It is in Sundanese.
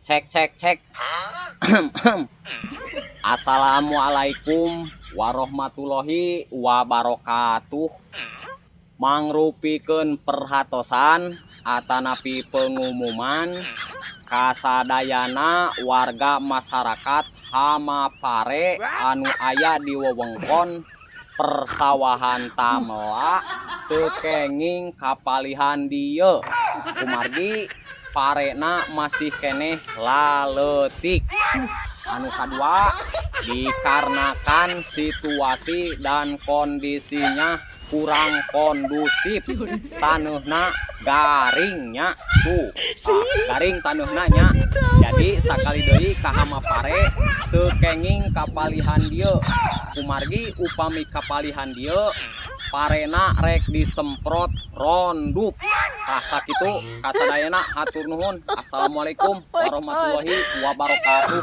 Cek, cek, cek. Assalamualaikum warahmatullahi wabarakatuh. Mangrupikeun perhatosan atanapi pengumuman kasadayana warga masyarakat Hamapare anu aya di wewengkon persawahan Tamela teu kenging kapalihan dieu kumargi parena masih keneh laletik. Anu kadua, dikarenakan situasi dan kondisinya kurang kondusif, taneuhna garingnya tuh. Ah, garing taneuhna nya. Jadi sakali deui, ka Hamapare teu kenging kapalihan dieu kumargi upami kapalihan dieu parena rek disemprot Roundup. Tah, sakitu kasadayana, hatur nuhun. Assalamualaikum warahmatullahi wabarakatuh.